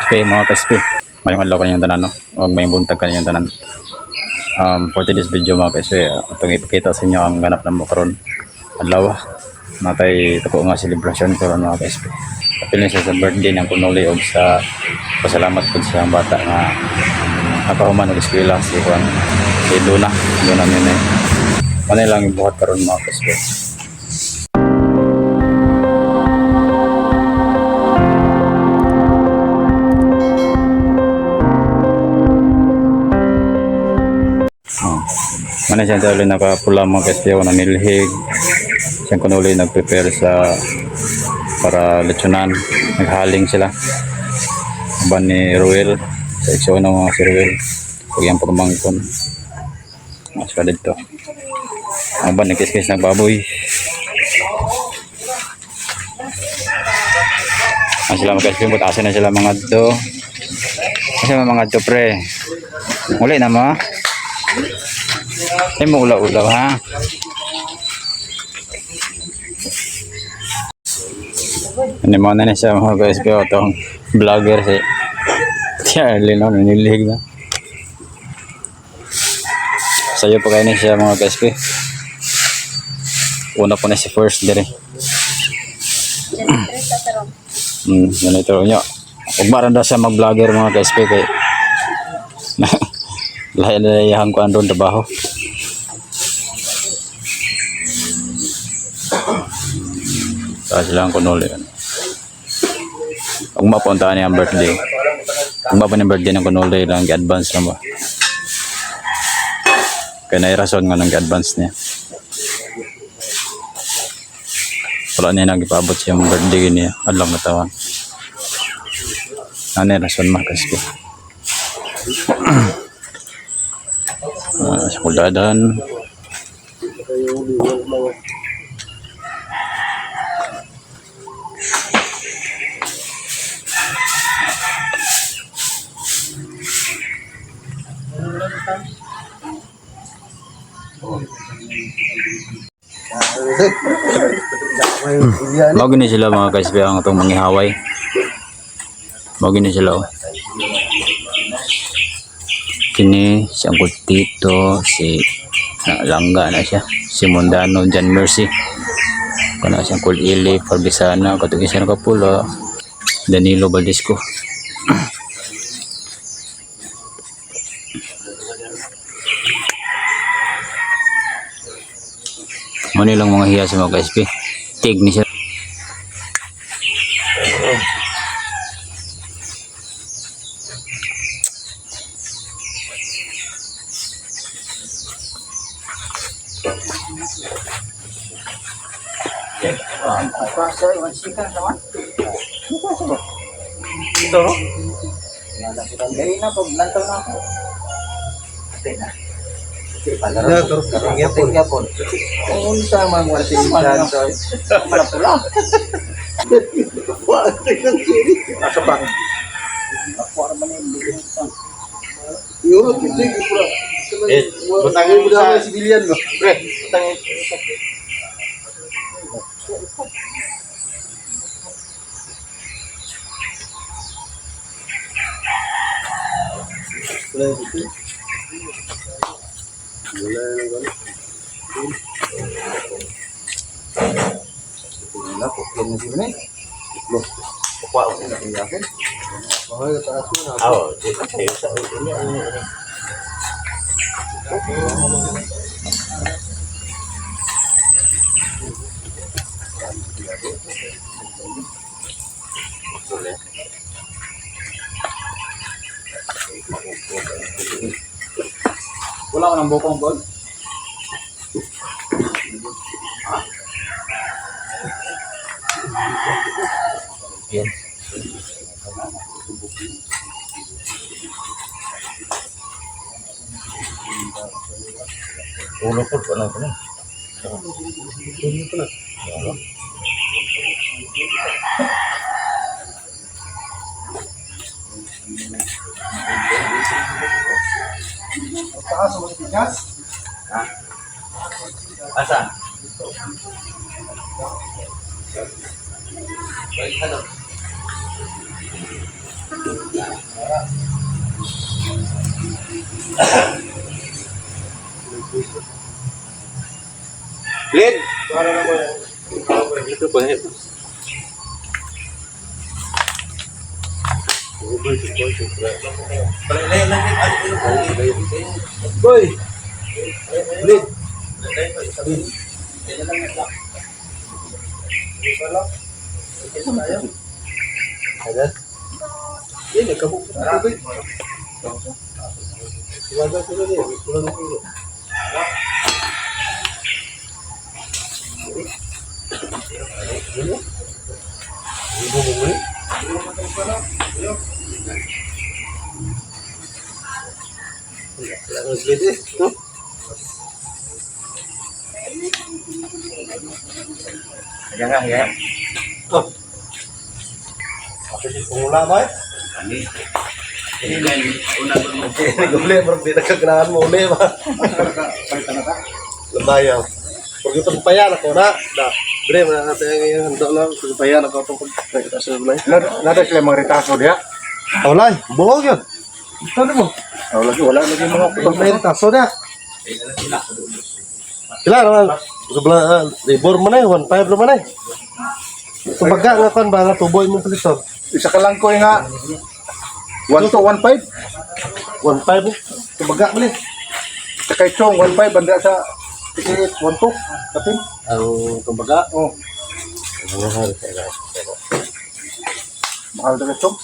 Okay, mga ka-SP. Mayong adlaw kaninyong tanan, no? O may buntag kaninyong tanan. For today's video, mga ka-SP, itong ipakita sa inyo ang ganap na mo karon adlaw. Natay tako nga selebrasyon karon, mga ka-SP. Apil na siya sa birthday ng Kunuli og sa pasalamat pud sa bata nga nakahuman og eskwela, si Juan, si Luna, Luna Mene. Ano lang ibuhat karon, mga ka-SP. Oh. Mana siya tuloy nakapula, mga ka-SP, na nilhig. Siyang kunuli nag-prepare sa para lechonan. Naghaling sila. Uban ni Ruel. Sa ikso na mga si Ruel. Pag yung pagmangkon. Mga sila dito. Ang uban nagkiskis ng baboy. Ang sila mga ka-SP, but asa na sila mga do. Asa mga do, pre? Uli na mo? Ay mo ulaw-ulaw ha. Ano mo na siya, mga guys, ko itong vlogger si Charlie, no, nanilihig na. Sayo pa kayo na siya, mga guys ko. Una po na si first dire. Ganito niyo. Ug maran daw siya mag-vlogger, mga guys ko, kay lahi na iyang kuan ron trabaho. Sa sila ang kunuli. Ug mapunta niya ang birthday. Ug mapunta ang birthday ng kunuli lang gi-advance lang ba. Kaya na rason nga nang gi-advance niya. Wala niya nang ipaabot siyang birthday niya. Adlaw na tawan. Ano yung rason mga kasi. Sa kuladan. Mao gini sila, mga guys, ang itong mangihaway. Mao gini sila, oh. Kini si Uncle Tito, si na, langga na siya. Si Mundano, John Mercy. Kana si Uncle Ili, Farbisana, katong isa na kapula, Danilo Valdesco. Muna lang mga hiya sa mga SP. Tig ni siya. Wala ka ng bukong gol? Yan. Ulo po, ano po na? Asa? Lid! Ito pa eh. Boy! Lid! Uli, bro, di nagkaganahan mo uli ba? Labayaw. Pag itong payan ako na, na. Bre, wala na tayo ngayon, handa lang. Pag payan ako itong pagkakita sa balay. Nada sila mga retaso diha. Wala, buhok yun. Ano mo? Oh, lagi wala lagi mga Pag may taso na. Kila naman, sobra, libor mo na eh, 1.5 naman eh. Tumaga nga kon ba nga tuboy mo paliton? Isa ka lang ko nga 1215. 1.5 eh. Tumaga mo ni. Sa kay Chong 15 banda sa ticket 12. Kapin. Ang tumbaga. Oh, mahal daw Chong.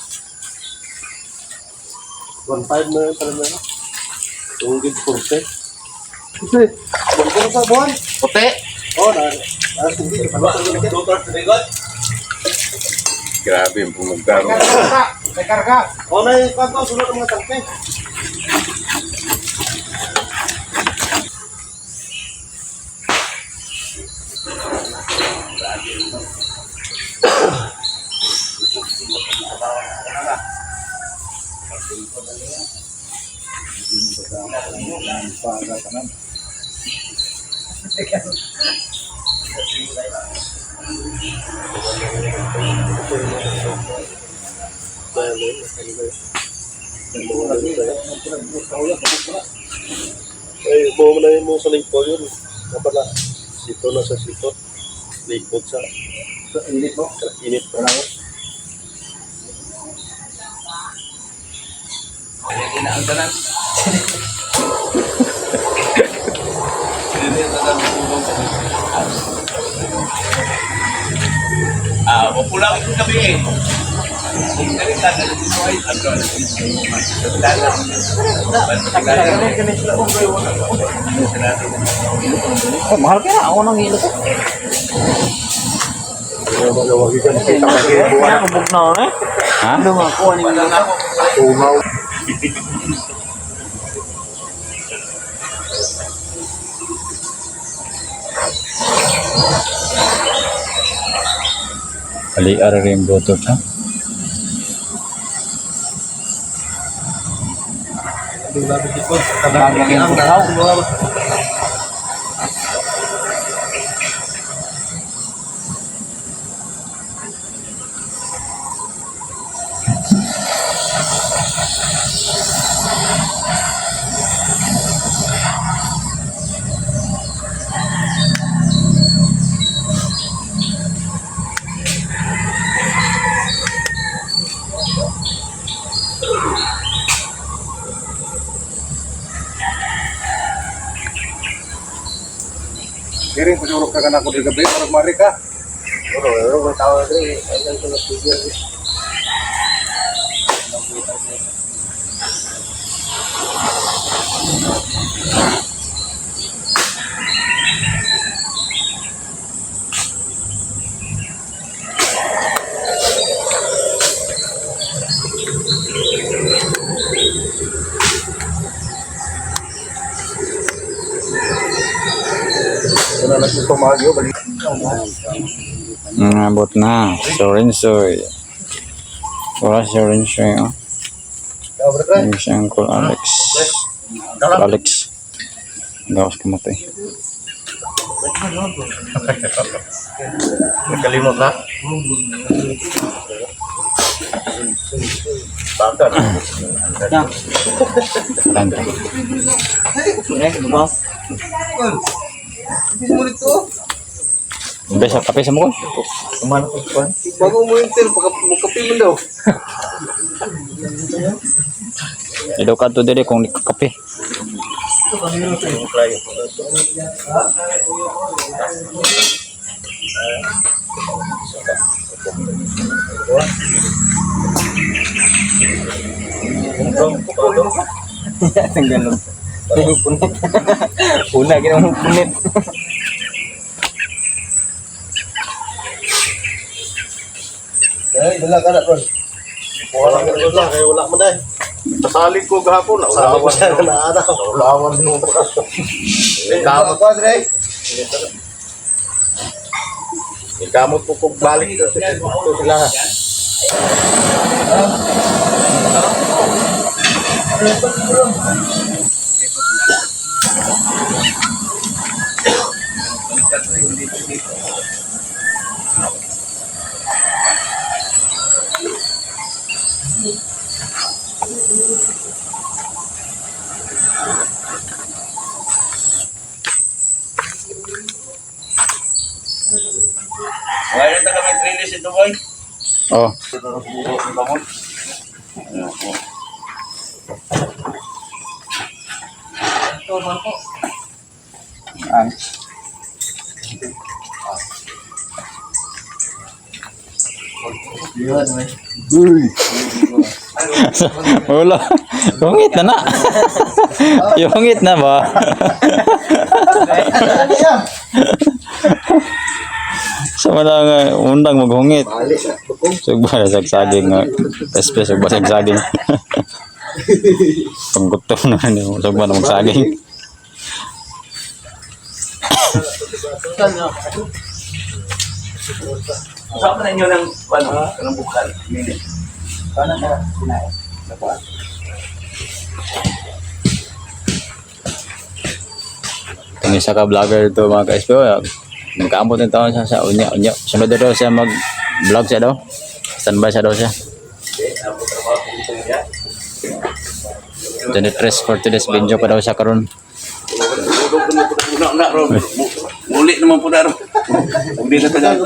1.5 na yun pala na. Tunggid 40. Kasi, buwan ko sa buwan. Puti. Oh, na. Na, hindi. Grabe yung bumugaro. May karga. Oh, na yung kwanto, sunod ang mga tangke. Ay, buo mo na yun mo sa lingkod yun. Dapat na, dito na sa likod. Likod sa Sa init mo. sa init pa lang. Ah, wapula ko gabi eh. Kung ganita na dito ay ano. Oh, mahal kaya ako nang hilo ko. Ha? Tungaw. Ali ara rin Bluetooth ha. Kiring pasurok ka kanako di gabi para mari ka. Pero, pero, may tao na rin. Ay, ay, ko na studio. Wala lang ito mahal yo balik. Nabot na. Si Renzo. Wala si Renzo eh. Oh. Yung si Uncle Alex. Uncle Alex. Gawas kamatay. Nakalimot na. Landa. Kape sa kape sa mo ko. Bago mo yung tel, magkape man daw. Idaw ka to diri kung kape. Tanggalon. Punit. Una ginawang punit. Ay, dala ka na, Ron. Wala ka na, kaya wala mo dahil. Pasalig ko gahapon. Sabi ko siya na araw. Ulawan mo. Kamot ko, Dre. Kamot ko kung balik ko sila. Wala na kami release ito, boy. Oh. Wala. Yungit na na. Yungit na ba? Sa mga nga undang maghungit. Sugba sa saging nga. SP sugba sa saging. Panggutom na ni sugba na magsaging. Saan na inyo ng, ano, ng bukal? Minute. Paano ka sinain? Itong isa ka vlogger to mga ka-SP. Oh, nagkaambot ng taon siya sa unya unya. Sunod na daw siya mag-vlog siya daw. Standby siya daw siya. Janitress for today's video pa daw siya karon. Una, una, ro. Muli naman po na, ro. Hindi na tagal.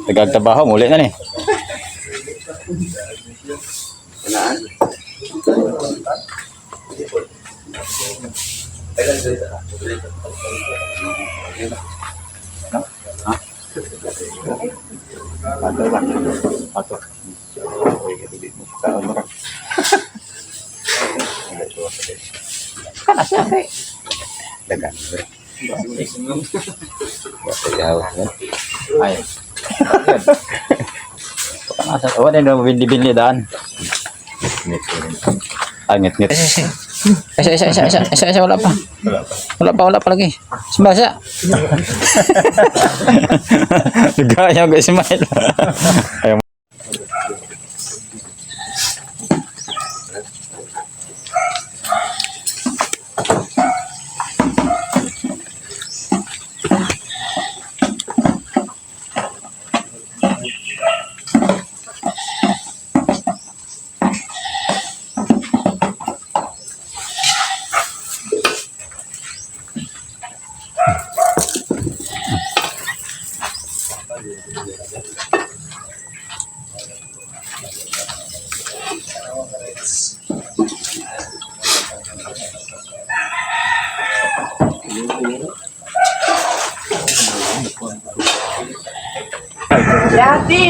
Nagagtrabaho, muli na ni. Kanaan? Ay. Pangasan. Oh, na bili-bili daan. Ay, ngit-ngit. Isa, isa, isa, isa, isa, isa, wala pa. Wala pa, wala pa lagi. Smile siya. Gaya ko smile. Ayaw. Dati!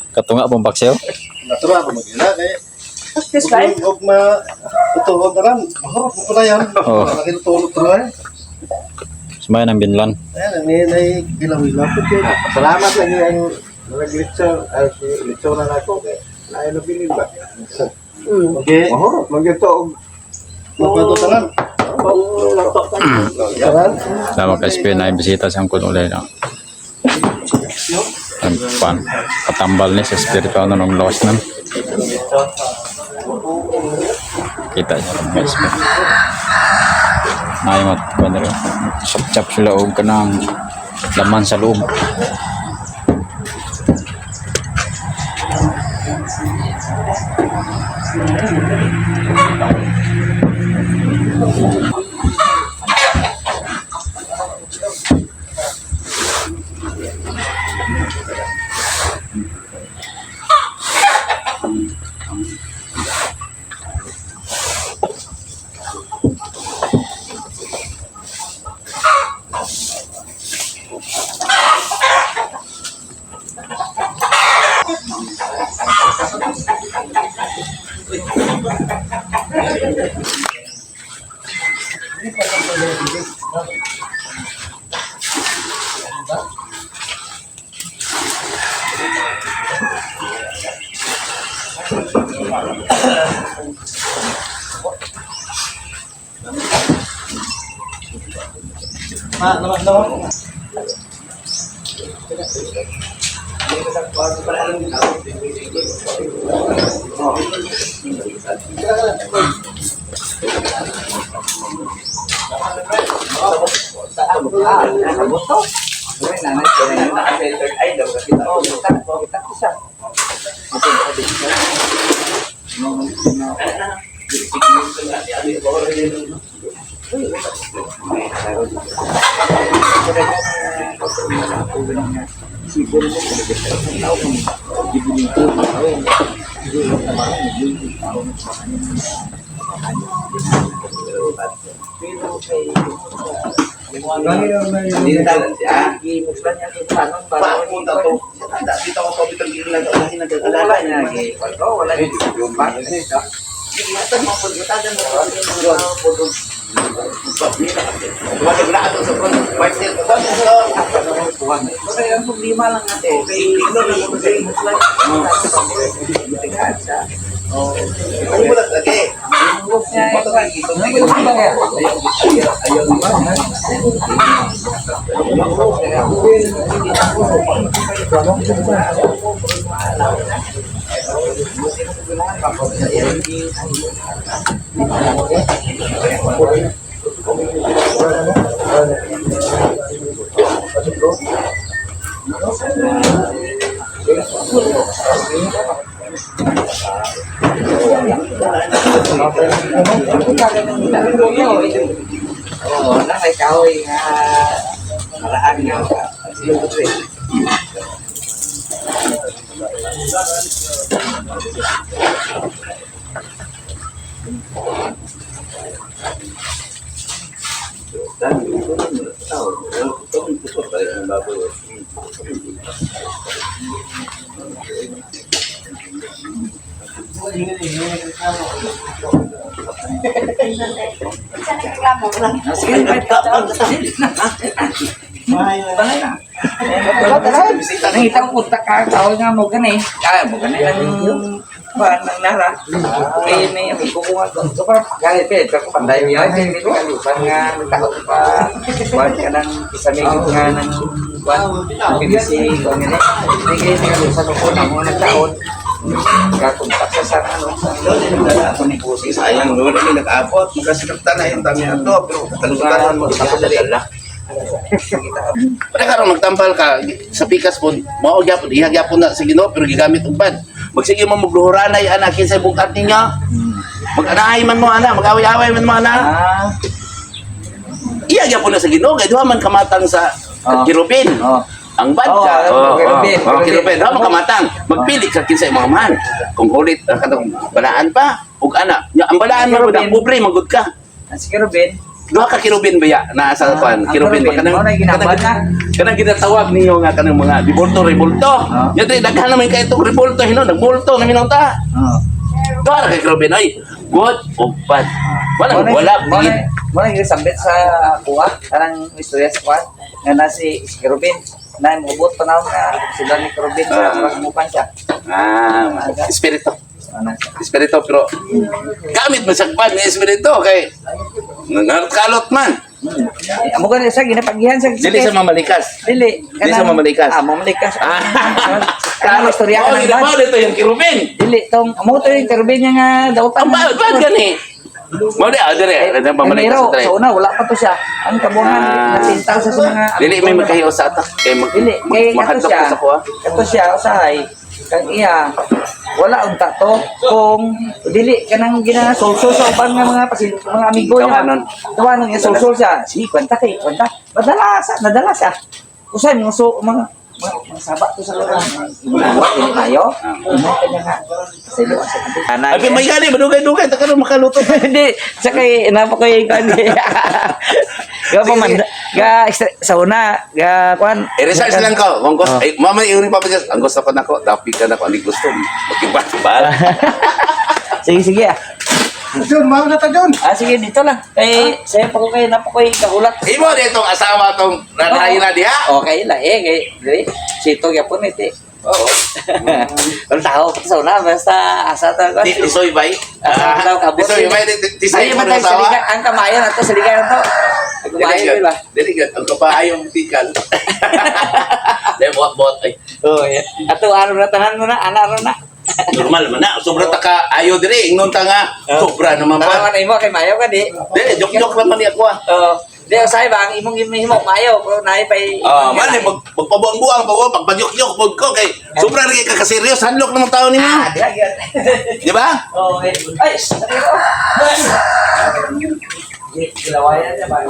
Katunga pong paksiw. Natural ako mag-ina. Kaya, This guy? huwag ma... Ito, huwag na lang. Mahurot mo pala yan. Oo. Nakilutulog tuloy. Smile ng binlan. Ayan, may gilaw-ilaw po dyan. Salamat lang yung naglitso, ay litso na nako kay lain na bilin ba. Okay. Mahurot man gyud to og Magbago tanan. Tanan. Salamat ka SP na ibisita sa angkon ulay na. Ang pan, katambal ni sa spiritual na nung loss na. Kita niyo ron, guys. Ay, mat kuan ro. Chop sila og kanang laman sa loob. Papunta to. Dito ako bitang gilan nag-alala niya. Ang problema lang natin, kay Oo, na may kahoy nga maraan nga Nangita ko punta ka kahoy nga mo gani. Ah, mo gani ang kuan ng nara. Kay may amigo ko nga ko para galit pe ko panday mi ay kay kalipan nga nagtakot pa. Kuan ka nang isa may nga nang kuan PVC kuan ngani. Kay kalipan ko na mo nagtaon. Kakontak sa sana ano sa Sayang doon kami nag-abot. Magkasikapta na yung dami ato. Pero katalutan mo sa dala. Pare karon magtampal ka sa pikas po, mao gyapon iha gyapon na sa Ginoo pero gigamit og bad. Magsige mo magluhuranay ana kinsay bugkat ninyo. Mag-anaay man mo ana, mag-away-away man mo ana. Ah, Iya gyapon na sa Ginoo kay duha man kamatang sa Ah. kerubin. oh. Ang bad Oh, ka. alam ko, kerubin, Oh, kerubin. kerubin. Duha man kamatang. Magpili ka kinsay mga man. Kung ulit katong balaan pa ug ana. Nya, ang balaan man gud ang pobre magud ka. Ang si Kerubin. Duha ka kerubin ba ya naa sa Ah, kuan ang kerubin ba kerubin, kanang mao na ginabad na. kanang ginatawag ninyo nga kanang mga dibolto revolto. Ah. Nya diri daghan naman kay itong revolto hinon nagbolto na minong ta. Oh. Duha ra kay kerubin ay good ug bad. Wala wala Wala bigit. wala yung sambit sa kuha, kanang istorya sa kuha nga na si si Kerubin na mubot pa na nga sila ni Kerubin sa murag mupan siya. Ah, espiritu. Ano siya? Espiritu pero gamit man sa bad ni espiritu kay nagkalot man. Amo gani sa ginapagihan sa Dili sa mamalikas. Dili. Dili sa mamalikas. Ah, mamalikas. Ah. Kanang istorya Oh, ka ng ginabaw dito yung kirubin. Dili tong amo to yung kerubin niya nga daw pa. Ang baod baod gani. Mao di ah dire, Eh, mamalikas Pero dire. sa una wala pa to siya. Ang kabuhan Ah. nasintal sa mga Dili may magkahiyo sa atak kay mag Dili kay kato mahadlok siya. ko sa kuha. Kato siya usahay kang iya wala unta to kung dili kanang ginasulsul sa uban nga mga pasin mga amigo niya. Tawanon. Tawanon niya sulsul siya. Si kwenta kay kwenta. Madala sa nadala siya. Usay mga so mga mga, mga saba to sa lugar. Dili tayo. Ano kanya nga sa ilo sa Abi may gani madugay-dugay ta karon makaluto. Hindi, sa kay napa ko yung kwan. Ga pa man ga sa una ga kwan. I-research lang ko. Kung gusto, ay, mama, yung pa ang gusto ko nako, dapi ka nako, ani gusto, magkibat-bat. Sige sige ah. John, mahal na ta John. Ah sige dito lang. Kay sayo pa ko kay napa ko yung kahulat. Imo ditong asawa tong nanayo na diha. Okay la eh kay dili sito gyapon iti. Oo. Wala tao sa una basta asa ta kwan. Di tisoy bay. Asa daw kabot. Tisoy bay, tisoy Ay mo man ng asawa. saligan ang kamayo na to saligan na to. Ang Kamayo Dili ba? Dili gyud ang kapaayong tikal. Dili bot-bot ay Oh, yeah. Ato araw na tanan mo na, ana araw na. normal man na. Sobra ta ka ayo diri ingnon ta nga sobra naman pa. Tanawan na imo kay mayo ka di. Dili jok-jok lang man ni ako ah. Oo. Di usay ba ang imong himo mayo pero naay pay Ah, man eh, magpabuang-buang pa ko, pagpadyok-dyok pod ko kay sobra rin kay ka-serious hadlok naman tao nimo. Ah, di gyud. Di ba? Oo, eh. Ay, sorry ko. Gilawayan niya ba?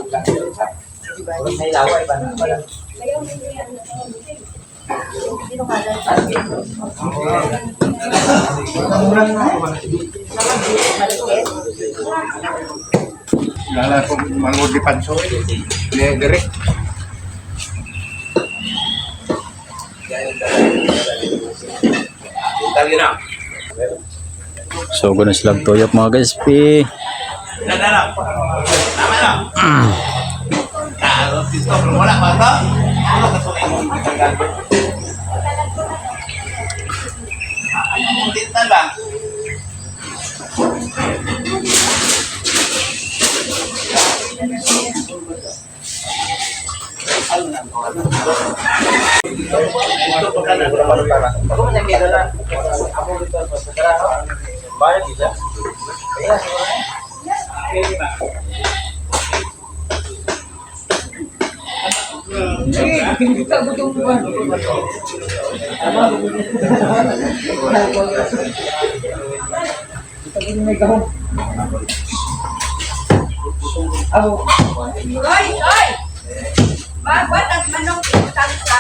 May laway ba na? Wala. Lala ko mangod di panso. Ni dire. Tali na. So guna sila tuyok mga guys. Pi. Na na na. Tama na. Ah, dito wala pa to. Ano ka sa imong gitanggal? Ano mong dental ba? Ako man yung dala. Ako dito sa dala. Bayad isa. Kaya siguro na. Sige, kita ko itong buwan. Ako. Oy, oy! Bagwat at manok utang sa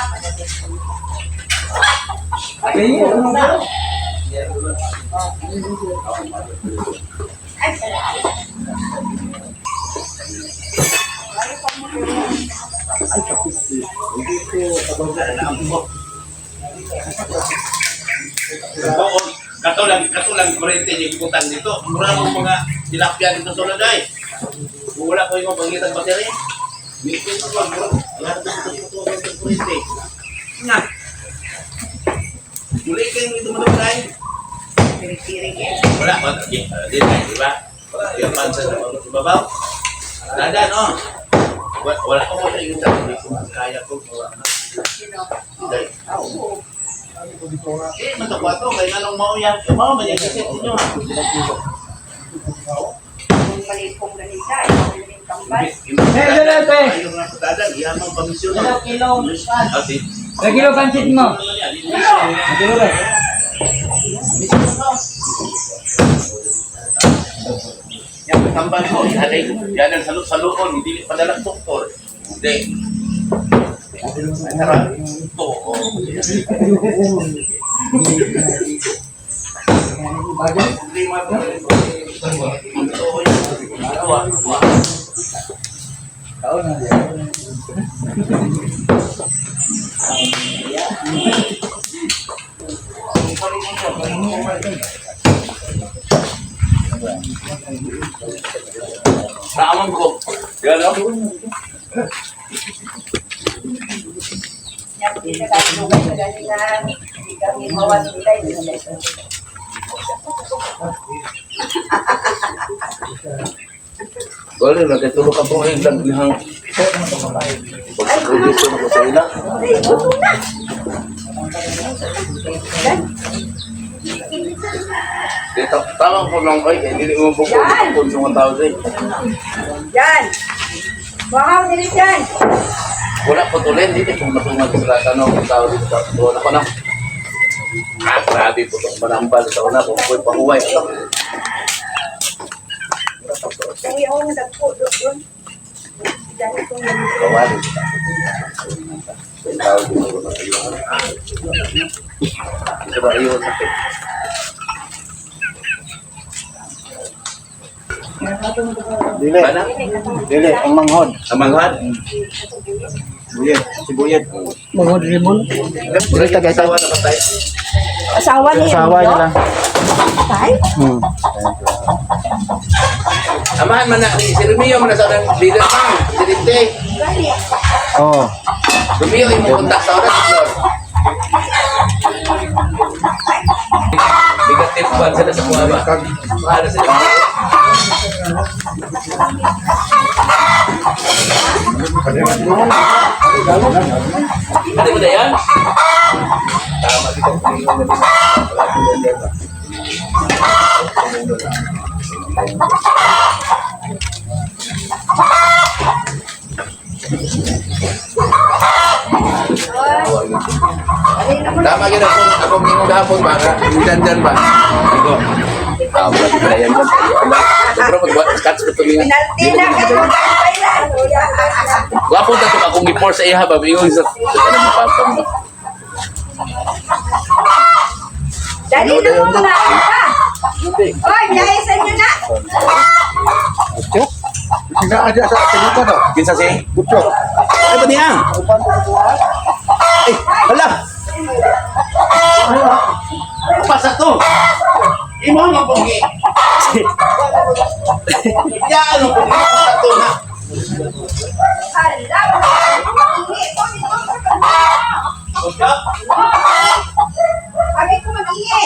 Ay, salamat. Oo, katulang katulang kuryente yung butang dito. Mura mo mga tilapia dito sa uladay. Wala ko yung pangitan baterya. Dito sa pag mura. Wala ko dito sa kuryente. Nga. Muli kayo dito madugay. Wala ba? Di di ba? Yung pansa sa mga babaw. Dada no. Wala wala ko wala yung dami ko kaya ko. Dahil. Eh, matakwa to. Kaya nga lang mao yan. Mao man yan. Kasi inyo. Kung maliit kong ganita, ikaw yung kambal. Eh, dala, te. Ayaw nga sa dadan. Iya mo pamisyon. Kilo, kilo. Ah, si. Sa kilo pansit mo. Kilo ba? Yan, tambal ko. Ihalay ko. Yan ang salot-saluon. Hindi padala doktor. Hindi. Tara. Ito. oh. Problema ko. Ito, yun. Ito, ah. Ito, ah. Raman ko. Yan, oh. Yan, hindi na tayo lugay sa ganyan. Hindi kami mawan nila, hindi na tayo. Wala na kay tulo ka tuig lang lihang. Pagsakribisyo na ko sa ila. Ay, gusto na. Dito, tama ko lang kay kay dili mo bukod Yan! kung sa tao day. Yan. Wow, dili dyan. Wala ko tulin dito kung matungag sa tanong ang tao dito sa tuon ako na. Ah, grabe po itong manambal sa una kung ako'y pahuway. Ito. Ay, ako nga dagko doon. Dahil kung Kawali. Ang tao dito ko na iyo. Ito ba iyo sakit? Dili. Bana? Dili, ang manghod. Ang manghad? Buyet, si Buyet. Manghod limon. Dili ka asawa na patay. Asawa niya. Asawa niya lang. Tay? Amahan man na si Romeo man na sa unang leader man, presidente. Gani. Oo. Romeo imong kontak sa oras Flor. Bigat tipuan sila sa kuha ba? Para sila. Ano ba na yan? Tama dito. Tama gyud ako akong ingon gahapon ba? Dandan ba? Igo. Ah, wala ba yan dyan? Pero mag-catch ko ito niya. Penalty na kayo. Thailand. Gwapo ta itong akong i-force sa iha ba? Ingon sa ano mo papa mo. Dali na mo mga pa. Oy, naisan nyo na. Sina ada sa tinuka to. Kinsa si? Butyo. Ay ba niya? Ay, hala. Pasa to. Imo nga pogi. Ya ano pogi pasa to na. Hala, mag-ihi ko dito sa kanila. Butyo. Sabi ko mag-ihi.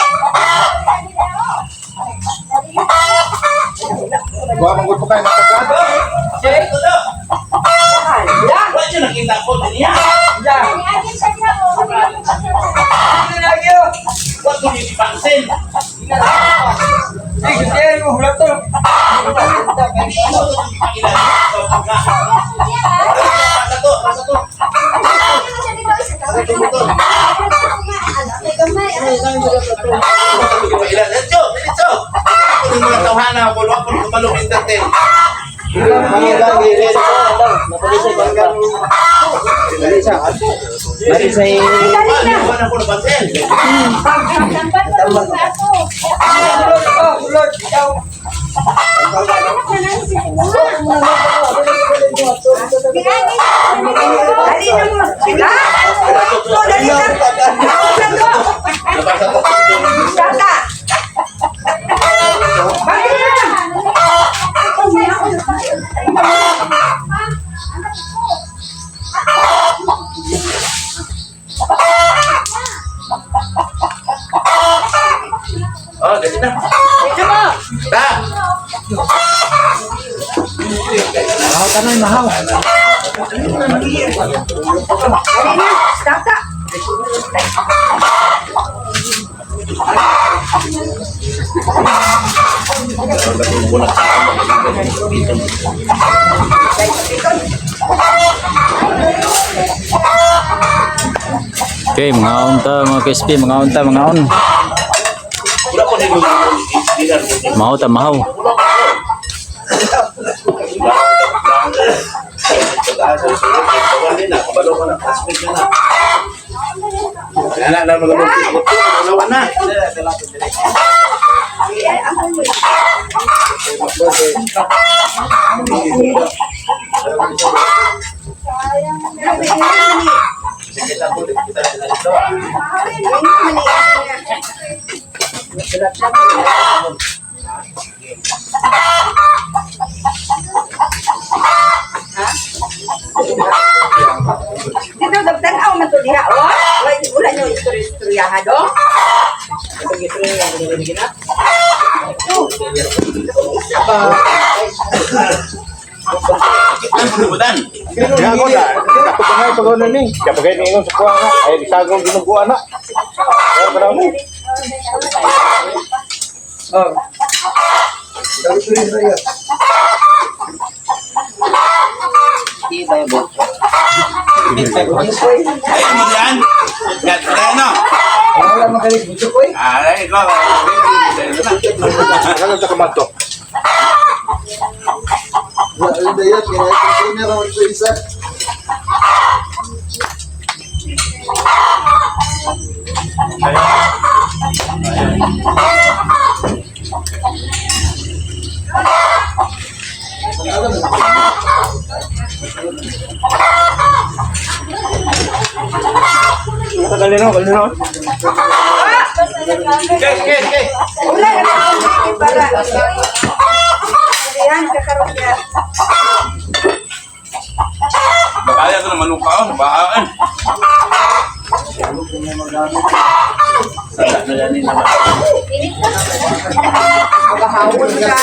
Wa manggod ko kay matagad. Ito na. Hala. Wa siya nakita ko niya. Wa ko ni pansin. Ay, gusto yan mo hulat to. Pasa to, pasa to. Diretso, diretso. Ako ng mga tawhana ako, wala ko kumalong entertain. Dali sa Wala ko napansin. Hulot, oh, hulot. Ikaw. Dali na mo. Sila. Dali na. Nabasa ko. Tata. Bakit na? Oh, dali na. Dito mo. Ta. Mahaw tanay mahaw. Dali na. Tata. Okay, mga unta, mga KSP, mga unta, mga on. Wala ko nimo dinner. Mahaw ta, mahaw. Wala na mga wala na. Dito dagtan aw man to diha oh. Wala wala nyo istorya-istorya ha do. Ito. Isa ba? Ang pagbutan. Ya ko na. Ako pa nga pag ni. Kaya pag ingon sa kuha nga ay isagong ginuguan na. Kaya pa mo. Oh. Ay, mo diyan. Yan, kaya no. Wala man kayo gusto ko eh. Ay, ikaw. Ano ta kamato? Tagalino, galino. Okay, okay, okay. Wala na ako para. Ayan, kakaroon niya. Bakaya ko naman luka, oh, bahaan. Makahawon ka.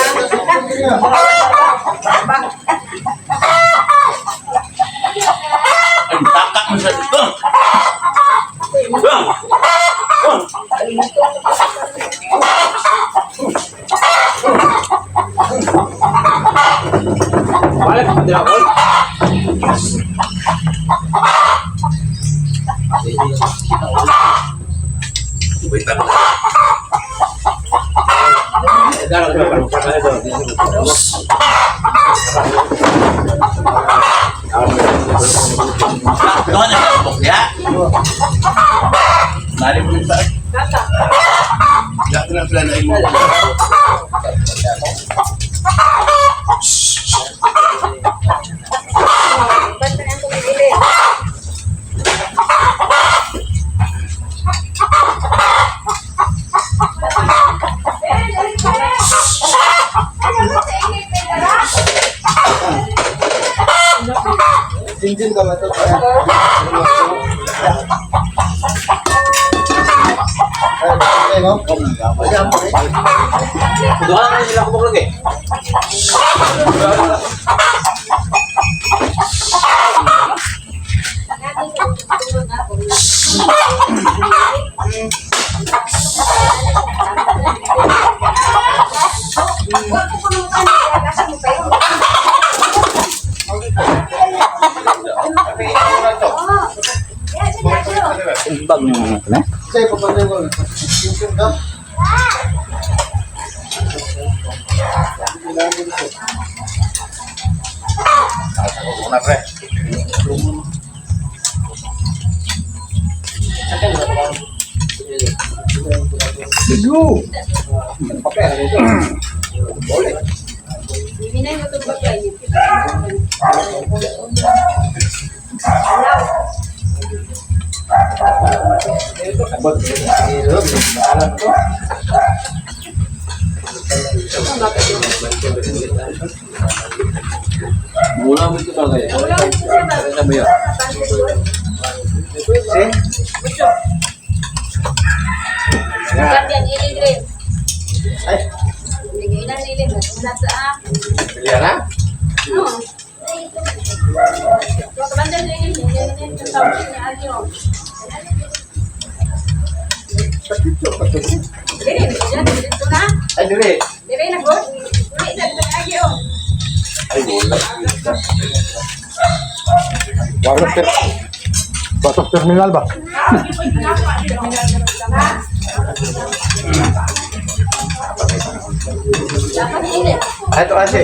Ang takak mo sa dito. Ah! Ah! Wala ka dira ko. Wait lang. Doon na sa ya. Mali mo sa. Ya, na sila na imo. Basta na tumigili. Sinjin ka ba to? Ay, no? Duha na sila ko lagi. Bag mo na. Say, papatay ko. Sinjin ka? Una pre. Mula mo ito bagay. Ano ba yun? Liana? Ay, dire. Ay, wala. Batok ter Batok terminal ba? Ay, ito kasi.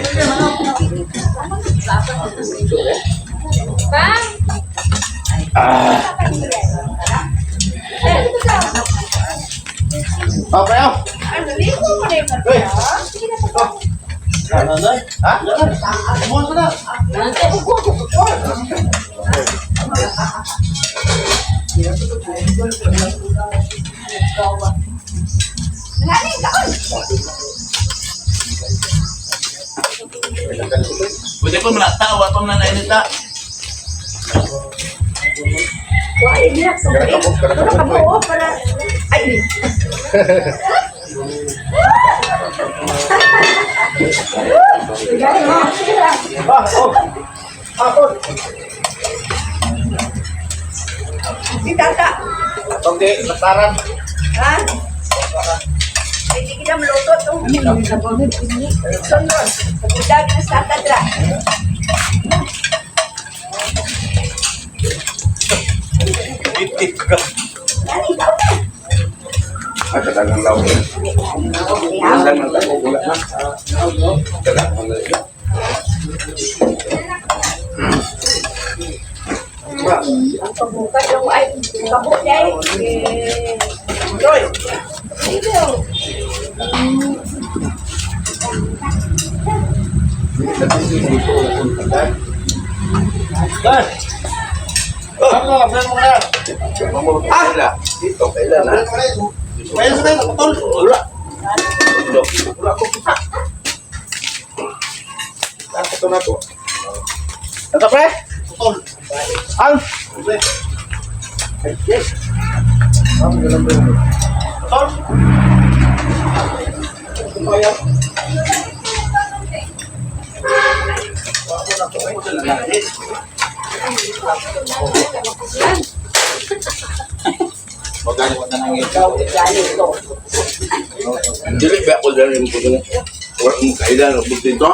Okay, oh. Hey. Ha? Kumuha ka na. Pwede ko muna tao, ato na nainita. Ay, Si tata. Atong di, nasaran. Ha? Hindi kita maluto to. Sunod. Sa budag na sa tatra. Itik ka. Dali, tao na. Ah, katagang law. Wala na tayo, wala na. Katagang law. Ang pagbukas yung ay, kabot niya eh. Roy. Dito. Ano, meron mo na. Ah! Dito, kailan na? Kaya sa tayo, putol. Wala. Wala ko kita. Ito na to. Ito, pre? Putol. Ang! Yes. Putol. Dili ba ako dali mo ko wala mo kailan ang dito.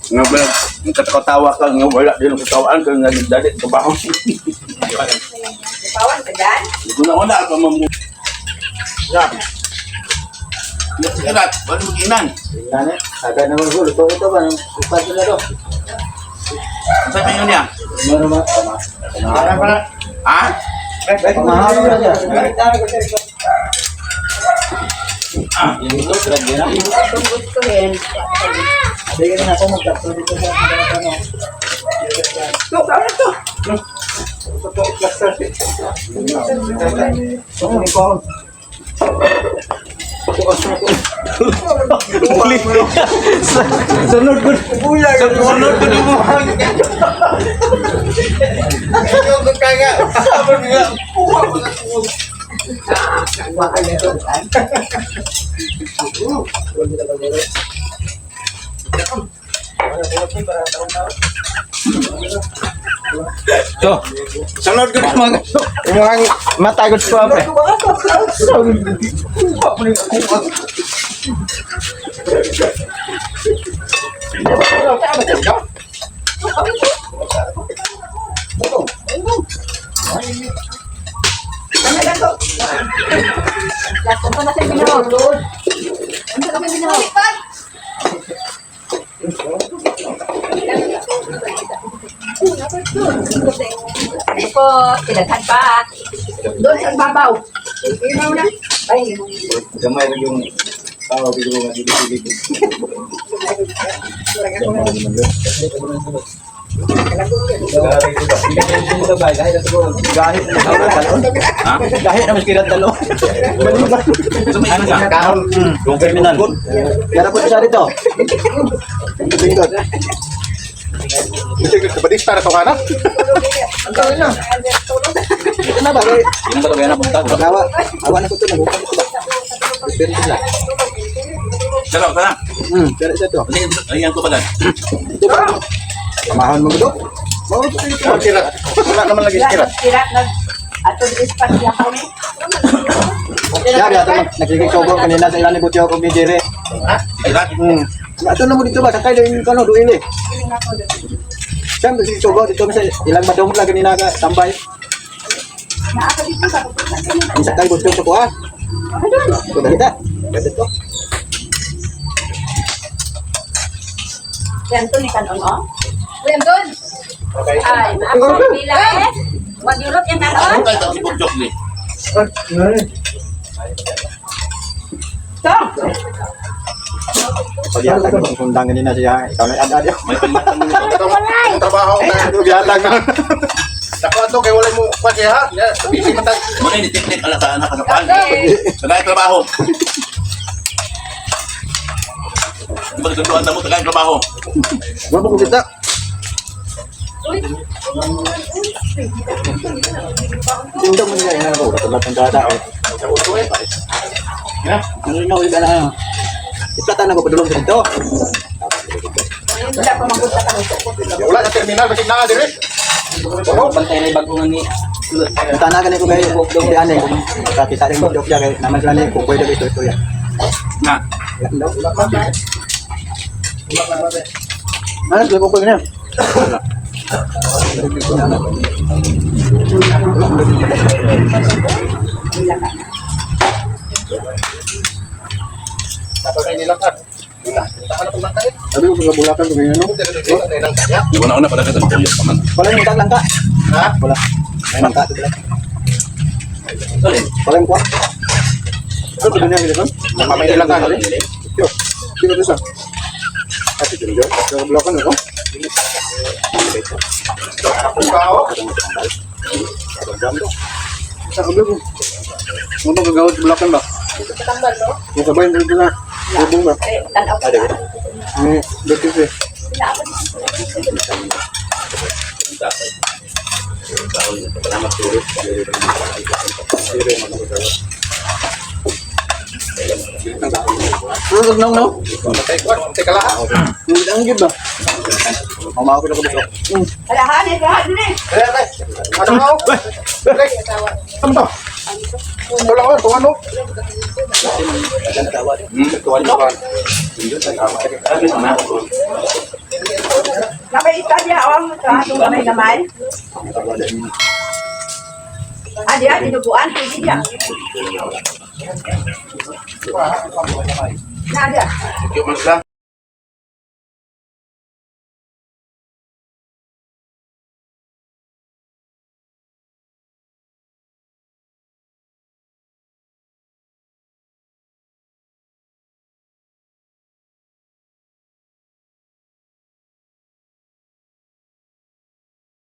Nga ba, ang katatawa ka nga wala din ang katawaan ka nga dali trabaho. Pawan ka dyan? Una una ako mamu. Sirat, wala mo kinan. Agad naman ko, luto ito ba? Upat na to. Sa inyo niya? Meron ba? Ha? Pamahalo na siya. Kung gustuhin. Sige na ako magtatlo dito sa ano. Ito, kaon na to. Sunod ko. Sunod ko mo. Sunod ko naman. Umuhang matagod ko pre. Ano lang to? Lato pa na sa ginawa. Ano ka may ginawa? Ano po, tinaghan pa. Doon sa babaw. Imaw na. Ay, Gamay lang yung tawag ko nga dito dito. Gahit na mas kirat dalo. Sa may inyo niya. Kahon. Yung terminal. Yara po siya dito. Pindot. Badista na to ka na. Ito na ba? Ilang ka to kaya na punta. Awa, awa na ko ito. Nagupang ko ba? Pero ito na. Sarap ka na. Pero isa to. Ayan ko pala. Ito ba? Pamahon mo ito. Mao ito dito. Kirat. Wala naman lagi kirat. Kirat nag atong ispat siya kami. Yari ato nagsigig-sobo kanina sa ilan ni Butyo kung ni Jere. Sirat. Ato na mo dito ba? Sakay din kano duil eh. Siya nagsigig-sobo dito sa ilang madong lang kanina ka tambay. Naaka dito sa Ang sakay Butyo sa kuha. Ko dali ta. Dali to. Yan to ni kanon oh. Kuya Don. Ay, maako pila eh. 1 euro yan Ano kanon. kayo si Bukjok ni? Tong. Pagyalag ko sundang kanina siya. Ikaw na ad-ad. May palitan mo nito. Ang trabaho na. Pagyalag na. Dako ato kay wala mo kwa siya ha. Busy man tag. Muna ni teknik ala sa anak sa paan. Tagay trabaho. Di ba kasunduan na mo tagay trabaho? Wala ko kita. Tindog mo nila ina ko. Katulad ng dada. Ya. Ano na ulit na. Iplatan ako padulong sa dito. Wala pa magunta ka nito. Wala sa terminal basig naa dire. Bantay na bago nga ni. Tana gani ko kay di ane. Kakita rin mo joke kay naman sila ni kukoy daw istorya. Na. Ano sila kukoy niya? Sabi ko sa bulakan ko ganyan no. Una-una pala ka tuyok pa man. Wala yung lang ka. Ha? Wala. May mangka ito wala. Wala yung kuha. Ano ito ganyan gilipon? Mamay nila ka. Yo. Sino ito sa? Kasi dyan dyan. Sa bulakan ako. Sa kabila ko. Ano kagawad sa bulakan ba? Yung sabay yung dito na. Lubong ba? Eh, tanaw ka. Ni Betis eh. Ano tugnaw no? Teka lang. Ang gid ba? Mamaw ko na ko dito. Kalahan eh, lahat din eh. Ano ka? Ano to? Wala ko kung ano. Nakay istorya oh, sa atong gamay gamay. Ah, diha dinuguan pwede diha. Na diha. Thank you man sila.